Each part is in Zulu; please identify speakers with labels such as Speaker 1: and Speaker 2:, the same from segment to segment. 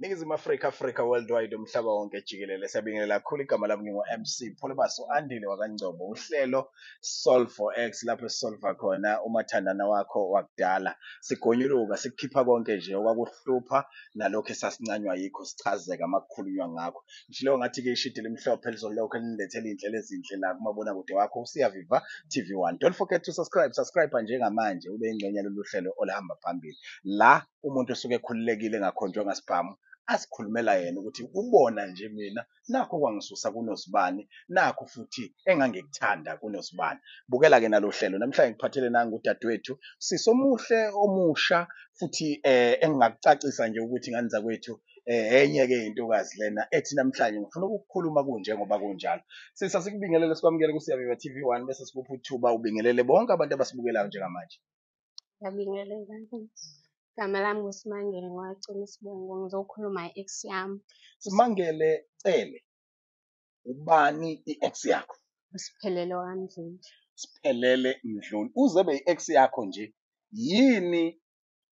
Speaker 1: Ningizimu Afrika, Afrika worldwide, umhlaba wonke jikelele. Siyabingelela kakhulu. Igama lami ngingu-MC Pholobaso Andile wakaNgcobo. Uhlelo Solve for Ex, lapho esisolva khona umathandana wakho wakudala. Sigonyuluka sikukhipha konke nje okwakuhlupha nalokho esasincanywa yikho, sichazeka uma kukhulunywa ngakho. Ngishilo ngathi-ke ishidi elimhlophe lizolokhu linilethela iy'nhlelo ezinhle la kumabonakude wakho uSiyaviva TV1. Don't forget to subscribe, subscribe njengamanje ube yingxenye yalolu hlelo oluhamba phambili. La umuntu osuke ekhululekile engakhonjwa ngasibhamu asikhulumela yena ukuthi ubona nje mina nakho kwangisusa kunosibani, nakho futhi engangikuthanda kunosibani. Bukela-ke nalo hlelo. Namhlanje ngiphathele nangu udadewethu sisomuhle omusha futhi engingakucacisa nje ukuthi ngani zakwethu enye-ke intokazi lena ethi namhlanje ngifuna ukukhuluma kunjengoba kunjalo. Sisa sikubingelele, sikwamukele kuSiyaviva TV1 bese sikupha ithuba ubingelele bonke abantu abasibukelayo njengamanje.
Speaker 2: Ngiyabingelela. Igama lami nguSimangele ngowacela isibongo, ngizokhuluma i-ex yami.
Speaker 1: Simangele Cele, ubani i-ex yakho?
Speaker 2: USiphelele wakaMdluli.
Speaker 1: Siphelele Mdluli. Uze be i-ex yakho nje, yini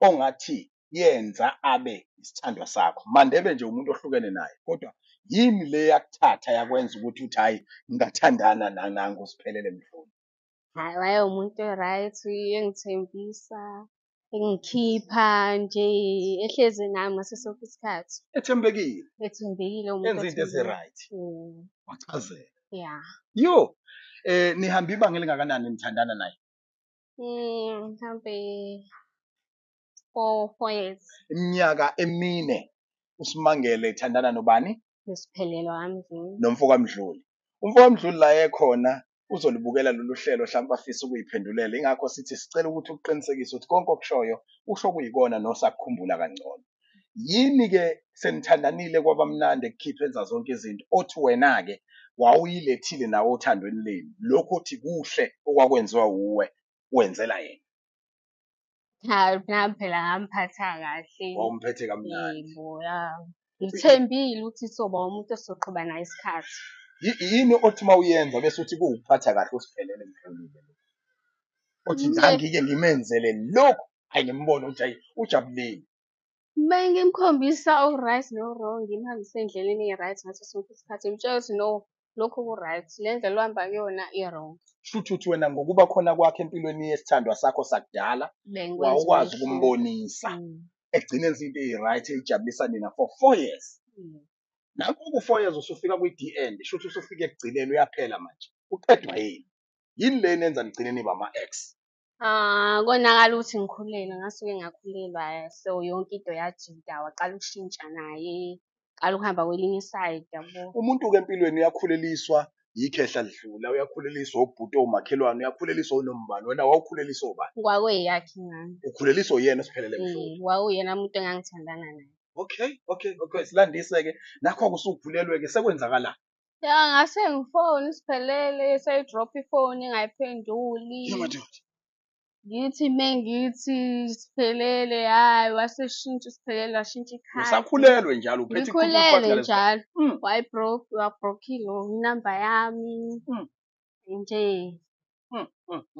Speaker 1: ongathi yenza abe isithandwa sakho? Mandebe nje umuntu ohlukene naye, kodwa yini le yakuthatha yakwenza ukuthi uthi hhayi ngingathandana nangu Siphelele Mdluli?
Speaker 2: Hhayi, wayewumuntu o-right, engithembisa, engikhipha nje, ehlezi nami ngaso sonke isikhathi.
Speaker 1: Ethembekile.
Speaker 2: Ethembekile umuntu
Speaker 1: Enza into
Speaker 2: othembekile.
Speaker 1: ezi-right. Wachazeka.
Speaker 2: Ya.
Speaker 1: Yo, nihamba ibanga elingakanani nithandana naye?
Speaker 2: Mhlampe 4 years.
Speaker 1: Iminyaka 4 uSimangele ethandana nobani?
Speaker 2: NoSiphelele wakaMdluli.
Speaker 1: Nomfo kaMdluli. Umfo kaMdluli la ekhona uzolibukela lolu hlelo, mhlawumbe afise ukuyiphendulela. Ingakho sithi sicela ukuthi uqinisekise ukuthi konke okushoyo usho kuyikona nosakukhumbula kangcono. Yini-ke senithandanile kwaba mnandi ekukhipha enza zonke izinto othi wena-ke wawuyilethile nawe othandweni lenu, lokhu othi kuhle okwakwenziwa wuwe wenzela yena?
Speaker 2: Hayi, nami phela ngamphatha kahle.
Speaker 1: Wawumphethe kamnandi.
Speaker 2: Yebo, ya. Ngithembile ukuthi soba umuntu esizoqhuba naye isikhathi.
Speaker 1: Yini othi uma uyenza bese uthi kuwukuphatha kahle uSiphelele Mdluli? Othi ngangike ngimenzele lokhu, hhayi ngimbone ukuthi hhayi ujabulile.
Speaker 2: Bengimkhombisa o-right no-wrong, ngimhambise endleleni e-right ngaso sonke isikhathi. Ngimtshela ukuthi no, lokhu ku-right, le ndlela ohamba kuyona i-wrong.
Speaker 1: Shuthi uthi wena ngokuba khona kwakhe empilweni yesithandwa sakho sakudala,
Speaker 2: Bengikwenza
Speaker 1: wawukwazi
Speaker 2: umehluko.
Speaker 1: ukumbonisa. Ekugcineni enza into eyi-right eyijabulisa nina for 4 years. Nakho ku-4 years usufika kwi-the end, shuthi usufika ekugcineni uyaphela manje. Uqedwa yini? Yini le enenza nigcine niba ama-ex?
Speaker 2: Ah, konakala ukuthi ngikhulelwe, ngasuke ngakhulelwa, so yonke into yajika, waqala ukushintsha naye, qala ukuhamba kwelinye i-side, yabo.
Speaker 1: Umuntu-ke empilweni uyakhuleliswa yikhehla lidlula, uyakhuleliswa ubhuti owumakhelwane, uyakhuleliswa unombani. Wena wawukhuleliswa obani?
Speaker 2: Kwakuyeyakhe ingane.
Speaker 1: Ukhuleliswa uyena uSiphelele Mdluli.
Speaker 2: Kwakuyena muntu engangithandana naye.
Speaker 1: Okay. Silandise-ke nakho-ke usukhulelwe-ke sekwenzakalani?
Speaker 2: Ya, ngase ngifone uSiphelele, seyi-drop ifoni engayiphenduli.
Speaker 1: Ye madoda.
Speaker 2: Ngithi mengithi Siphelele, hhayi waseshintsha uSiphelele, washintsha ikhadi.
Speaker 1: Usakhulelwe njalo uphethe
Speaker 2: Ngikhulelwe njalo. Wayi-block-ile inamba yami. Nje.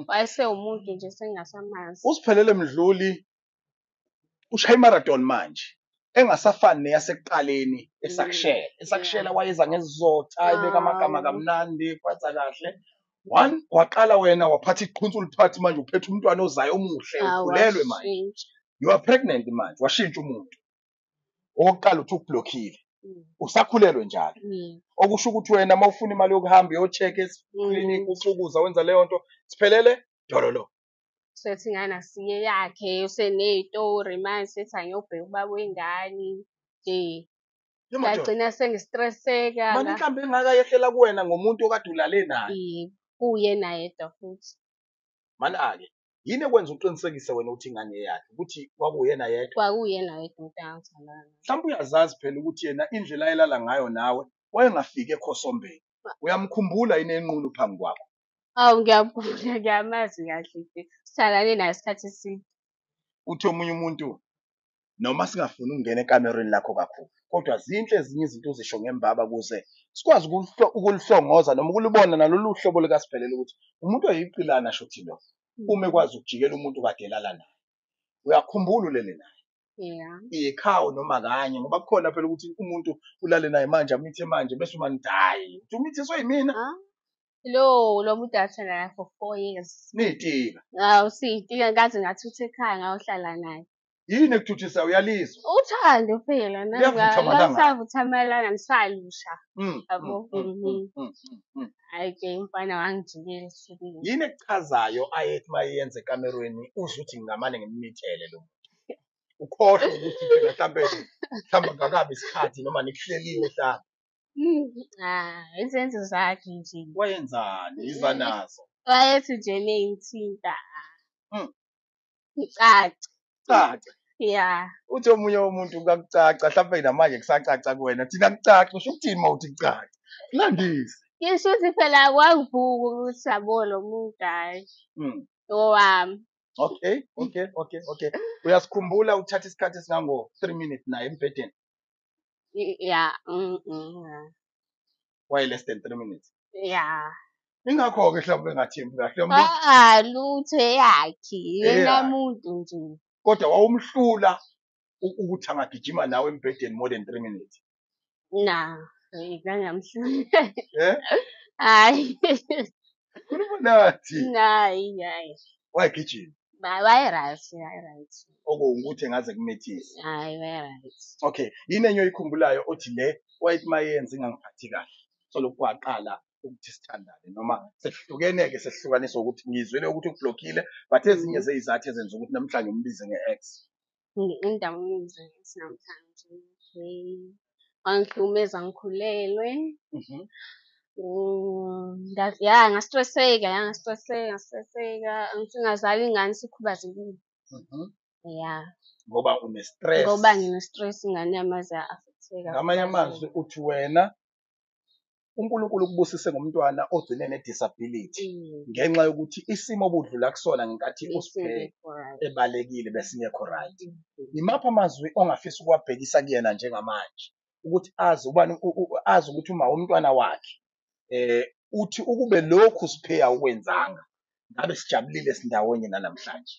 Speaker 2: Wayesewumuntu nje sengingasamazi.
Speaker 1: USiphelele Mdluli ushaya i-marathon manje engasafani neyasekuqaleni esakushela. Esakushela wayeza ngesizotha, ebeka amagama kamnandi, ephatha kahle. One, waqala wena waphatha iqhunsu uliphathi manje uphethe umntwana ozayo omuhle, ukhulelwe manje.
Speaker 2: Washintsha.
Speaker 1: You are pregnant manje, washintsha umuntu. Okokuqala uthi ukublockile. Usakhulelwe njalo. Okusho ukuthi wena uma ufuna imali yokuhamba uyo-check e-clinic, ufukuza wenza leyo nto, Siphelele dololo.
Speaker 2: Sethi ingane asiye yakhe, useney'tori manje sethi angiyobheka ubaba wengane nje.
Speaker 1: Ye madoda.
Speaker 2: Ngagcina sengistresseka.
Speaker 1: Manje inhlambi engaka yehlela kuwena ngomuntu okade ulale naye.
Speaker 2: Yebo, kuwuyena yedwa futhi.
Speaker 1: Mana-ke, yini ekwenza uqinisekise wena ukuthi ingane eyakhe, ukuthi kwakuyena yedwa?
Speaker 2: Kwakuyena yedwa umuntu engangithandana naye.
Speaker 1: Mhlawumbe uyazazi phela ukuthi yena indlela ayelala ngayo nawe wayengafiki ekhosombeni. Uyamkhumbula yini enqunu phambi kwakho?
Speaker 2: Awu, ngiyamkhumbula, ngiyamazi kahle nje. Sithandane naye isikhathi eside.
Speaker 1: Uthi omunye umuntu noma singafuni ukungena ekamerweni lakho kakhulu, kodwa zinhle ezinye izinto ozisho ngembaba ukuze sikwazi ukulihlongoza noma ukulibona nalolu hlobo likaSiphelele ukuthi umuntu oyiqilana shuthi lo, uma ekwazi ukujikela umuntu kade elala naye. Uyakhumbula ulele naye?
Speaker 2: Yeah.
Speaker 1: Ikhawu noma kanye, ngoba kukhona phela ukuthi umuntu ulale naye manje amithe manje bese umane uthi hhayi, uthi umithiswe yimina.
Speaker 2: Ah, lo muntu ngathandana naye for 4 years.
Speaker 1: Niyitika.
Speaker 2: Hawu, siyitika, ngaze ngathutha ekhaya ngayohlala naye.
Speaker 1: Yini ekuthuthisayo, uyalizwa?
Speaker 2: Uthando phela, nami
Speaker 1: Liyavutha amalanga.
Speaker 2: ngasavutha amalanga ngisalusha. Yabo. Hhayi-ke umfana wangijikela esithubeni.
Speaker 1: Yini ekuchazayo ayethi uma eyenza ekamerweni uzwe ukuthi ngingamane ngimithele lo muntu? Ukhohlwe ukuthi phela mhlampe akungakabi isikhathi noma nikuhlelile mhlampe.
Speaker 2: Ah, izenzo zakhe nje.
Speaker 1: Wayenzani? Yiza nazo.
Speaker 2: Wayethi nje uma engithinta, ngicace.
Speaker 1: Caca.
Speaker 2: Ya.
Speaker 1: Uthi omunye umuntu kakucaca, mhlampe namanje kusacaca kuwena. Thina kucaca, usho ukuthini uma uthi kucaca? Landise.
Speaker 2: Ngisho ukuthi phela kwangivuka ukuthi yabo lo muntu hhayi owami.
Speaker 1: Okay. Uyasikhumbula uthatha isikhathi esingango 3 minutes naye embhedeni?
Speaker 2: Ya, ya.
Speaker 1: Waye less than 3 minutes.
Speaker 2: Ya.
Speaker 1: Ingakho-ke mhlawumbe engathembi kahle umuntu.
Speaker 2: Ah, lutho eyakhe, yena muntu nje.
Speaker 1: Kodwa wawumhlula ukuthi angagijima nawe embhedeni more than 3 minutes.
Speaker 2: Na, ngangamhlula.
Speaker 1: Eh?
Speaker 2: Hhayi.
Speaker 1: Khuluma nathi.
Speaker 2: Hhayi, hhayi.
Speaker 1: Wayegijima.
Speaker 2: Waye-right, waye-right.
Speaker 1: Okuwukuthi engaze kumithise.
Speaker 2: Hhayi, waye-right.
Speaker 1: Okay, yini enye oyikhumbulayo othi le wayethi mayenza ingangiphathi kahle? So lokhu kwaqala ukuthi sithandane noma sekuhlukene-ke, sesihlukaniswa ukuthi ngizwile ukuthi ukublockile, but ezinye zey'zathu ezenza ukuthi namhlanje umbize nge-ex.
Speaker 2: Indaba engibize nge-ex namhlanje, okay. Wangihlukumeza ngikhulelwe. Ya, ngastresseka, ya, ngastresseka, ngastresseka. Ngithi ngazala ingane isikhubazekile. Ya.
Speaker 1: Ngoba une-stress.
Speaker 2: Ngoba ngine-stress, ingane yami yaze ya-affect-eka.
Speaker 1: Ngamanye amazwi uthi wena uNkulunkulu ukubusise ngomntwana ogcine ne-disability ngenxa yokuthi isimo obudlula kusona ngenkathi uSiphe
Speaker 2: Besingekho right.
Speaker 1: ebalekile besingekho right. Yimaphi amazwi ongafisa ukuwabhekisa kuyena njengamanje ukuthi azi ubani azi ukuthi uma umntwana wakhe uthi ukube lokhu Siphe awukwenzanga ngabe sijabulile sindawonye namhlanje.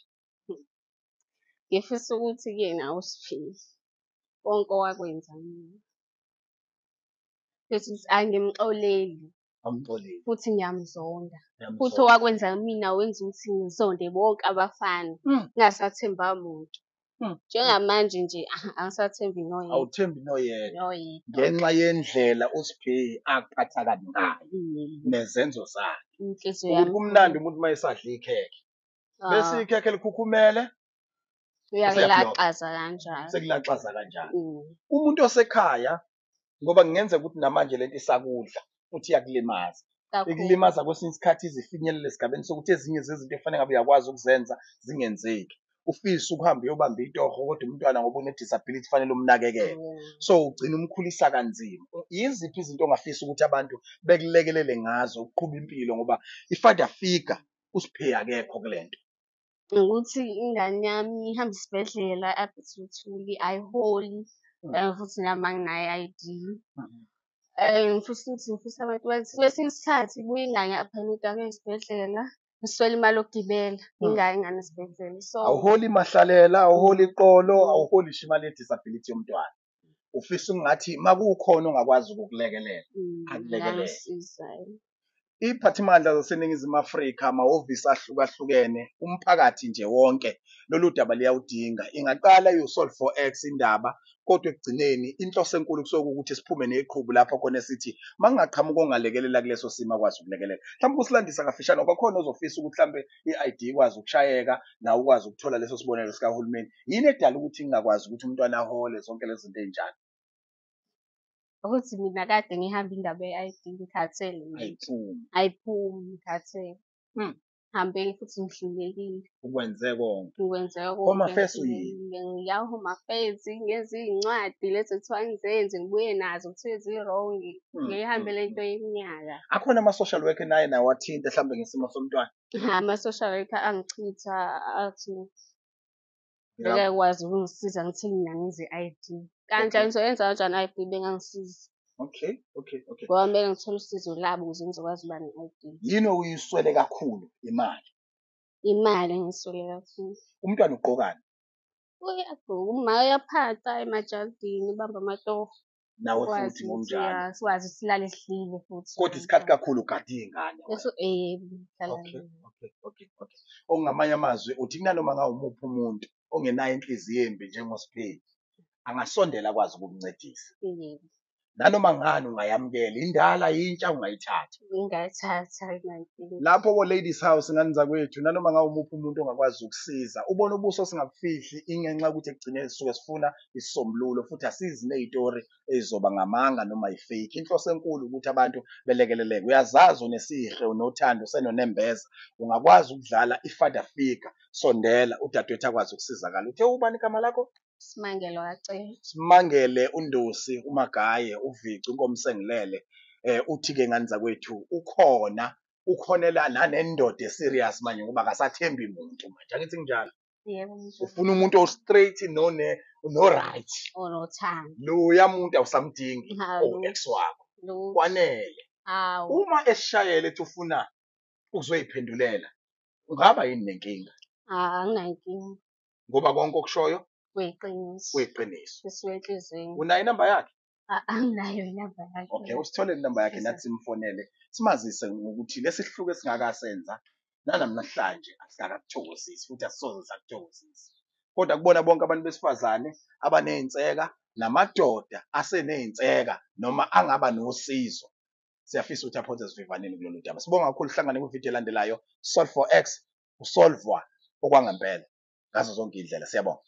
Speaker 2: Ngifisa ukuthi kuyena uSiphe konke owakwenza mina. Futhi angimxoleli.
Speaker 1: Awumxoleli.
Speaker 2: Futhi ngiyamzonda.
Speaker 1: Uyamzonda.
Speaker 2: Futhi owakwenza mina wenza ukuthi ngizonde bonke abafana. Ngingasathemba muntu. Njengamanje nje angisathembi noyedwa.
Speaker 1: Awuthembi noyedwa.
Speaker 2: Noyedwa.
Speaker 1: Ngenxa yendlela uSiphe akuphatha kabi ngayo nezenzo zakhe.
Speaker 2: Inhliziyo
Speaker 1: Ukuthi
Speaker 2: yami
Speaker 1: kumnandi umuntu uma esadla ikhekhe. Bese ikhekhe likhukhumele,
Speaker 2: Uyakulaxaza kanjalo.
Speaker 1: Sekulaxaza kanjalo. Umuntu osekhaya, ngoba kungenzeka ukuthi namanje lento isakudla futhi iyakulimaza.
Speaker 2: Kakhulu.
Speaker 1: Ikulimaza kwesinye isikhathi izifinyelele esigabeni sokuthi ezinye zezinto ekufanele ngabe uyakwazi ukuzenza zingenzeki. Ufise ukuhamba uyobamba itoho kodwa umntwana ngoba une-disability kufanele umnakekele. So ugcina umkhulisa kanzima. Yiziphi izinto ongafisa ukuthi abantu bekulekelele ngazo ukuqhuba impilo, ngoba i-father figure uSiphe akekho kule nto?
Speaker 2: Ukuthi ingane yami ihambe isibhedlela aphethe ayiholi, futhi nami anginayo i-I_D. Ngifisa ukuthi ngifisa abantu bathi kwesinye isikhathi kubuye ingane ya-admit-wa esibhedlela, ngiswele imali yokugibela, ngingayi ngani esibhedlela. So
Speaker 1: awuholi mahlalela, awuholi iqolo, awuholi ngisho imali ye-disability yomntwana. Ufisa ungathi makukhona ongakwazi ukukulekelela, akulekelele.
Speaker 2: Ngangisiza.
Speaker 1: Iphathimandla zaseNingizimu Afrika, amahhovisi ahlukahlukene, umphakathi nje wonke, lolu daba liyawudinga. Ingaqala iwu-Solve for X indaba, kodwa ekugcineni inhloso enkulu kusuke ukuthi siphume neqhubu lapho khona esithi makungaqhamuka ongalekelela kuleso simo akwazi ukulekelela. Mhlawumbe usilandisa kafishane ngoba khona ozofisa ukuthi mhlawumbe i-I_D ikwazi ukushayeka nawe ukwazi ukuthola leso sibonelo sikahulumeni. Yini edala ukuthi ingakwazi ukuthi umntwana ahole zonke lezi zinto ey'njalo?
Speaker 2: Ukuthi mina kade ngihamba indaba ye-I_D ngikhathele manje.
Speaker 1: Ayiphumi.
Speaker 2: Ayiphumi, ngikhathele. Ngihambe futhi ngihlulekile.
Speaker 1: Ukwenze konke.
Speaker 2: Ngikwenze konke.
Speaker 1: Home Affairs uyini?
Speaker 2: Ngiya Home Affairs, ngenze iy'ncwadi lezi ekuthiwa ngizenze, ngibuye nazo kuthiwe zi-wrong. Ngihambe le nto yeminyaka.
Speaker 1: Akhona ama-social worker naye nawo athinta mhlawumbe ngesimo somntwana?
Speaker 2: Ama-social worker angichitha athi ngeke akwazi ukungisiza ngithi mina ngenze i-I_D. Kanjani ngizoyenza kanjani i-I_D bengangisizi? Ngoba kumele ngithole usizo labo ukuze ngizokwazi ukuba ne-I_D.
Speaker 1: Yini oyiswele kakhulu? Imali.
Speaker 2: Imali engiyiswele kakhulu.
Speaker 1: Umntwana ugqokani?
Speaker 2: Uyagqoka, uma uyaphatha emajalidini, ubamba amatoho.
Speaker 1: Nawe
Speaker 2: Sikwazi
Speaker 1: futhi
Speaker 2: ukuthi
Speaker 1: ngokunjalo.
Speaker 2: Ya, sikwazi ukuthi silale sidlile futhi.
Speaker 1: Kodwa isikhathi kakhulu ugada iy'ngane wena.
Speaker 2: Bese ngihlala
Speaker 1: Okay. Okungamanye amazwi uthi kunanoma ngawumuphi umuntu ongenayo inhliziyo embi njengoSipheli angasondela akwazi ukukuncedisa.
Speaker 2: Yebo.
Speaker 1: Nanoma ngani ungayamukela, indala yintsha ungayithatha.
Speaker 2: Ngingayithatha inankinga.
Speaker 1: Lapho ko-Ladies House ngane zakwethu, nanoma ngawumuphi umuntu ongakwazi ukusiza, ubona ubuso singabufihli ingenxa yokuthi ekugcineni sisuke sifuna isisombululo futhi asizi ney'tori ey'zoba ngamanga noma yi-fake. Inhloso enkulu ukuthi abantu belekeleleke. Uyazazi unesihe, unothando, usenonembeza, ungakwazi ukudlala i-father figure, sondela udadewethu akwazi ukusizakala. Uthe ubani igama lakho?
Speaker 2: Simangele waCele.
Speaker 1: Simangele uNdosi, uMagaye, uVici, uNkomsengilele. Uthi-ke ngane zakwethu ukhona, ukhonela nanendoda e-serious manje ngoba akasathembi muntu manje, angithi kunjalo?
Speaker 2: Yebo, kunjalo.
Speaker 1: Ufuna umuntu o-straight no-right.
Speaker 2: Onothando.
Speaker 1: Loya muntu awusamdingi
Speaker 2: Hawu.
Speaker 1: owu-ex wakho.
Speaker 2: Lutho.
Speaker 1: Kwanele.
Speaker 2: Hawu.
Speaker 1: Uma esishayela ethi ufuna ukuzoyiphendulela, ungaba yini nenkinga?
Speaker 2: Anginayo inkinga.
Speaker 1: Ngoba konke okushoyo
Speaker 2: Kuyiqiniso.
Speaker 1: Kuyiqiniso.
Speaker 2: Kusuka enhliziyweni.
Speaker 1: Unayo inamba yakhe?
Speaker 2: Anginayo inamba yakhe.
Speaker 1: Okay, usithole inamba yakhe nathi simfonele, simazise ngokuthi lesi sihluku esingakasenza nanamhlanje asikakakuthokozisi futhi asisoze sakuthokozisa. Kodwa kubona bonke abantu besifazane abaney'nseka namadoda aseney'nseka noma angaba nosizo, siyafisa ukuthi aphonse sivivaneni kulolu daba. Sibonga kakhulu, sihlangane kwividiyo elandelayo. Solve for X, usolvwa okwangempela ngazo zonke iy'ndlela. Siyabonga.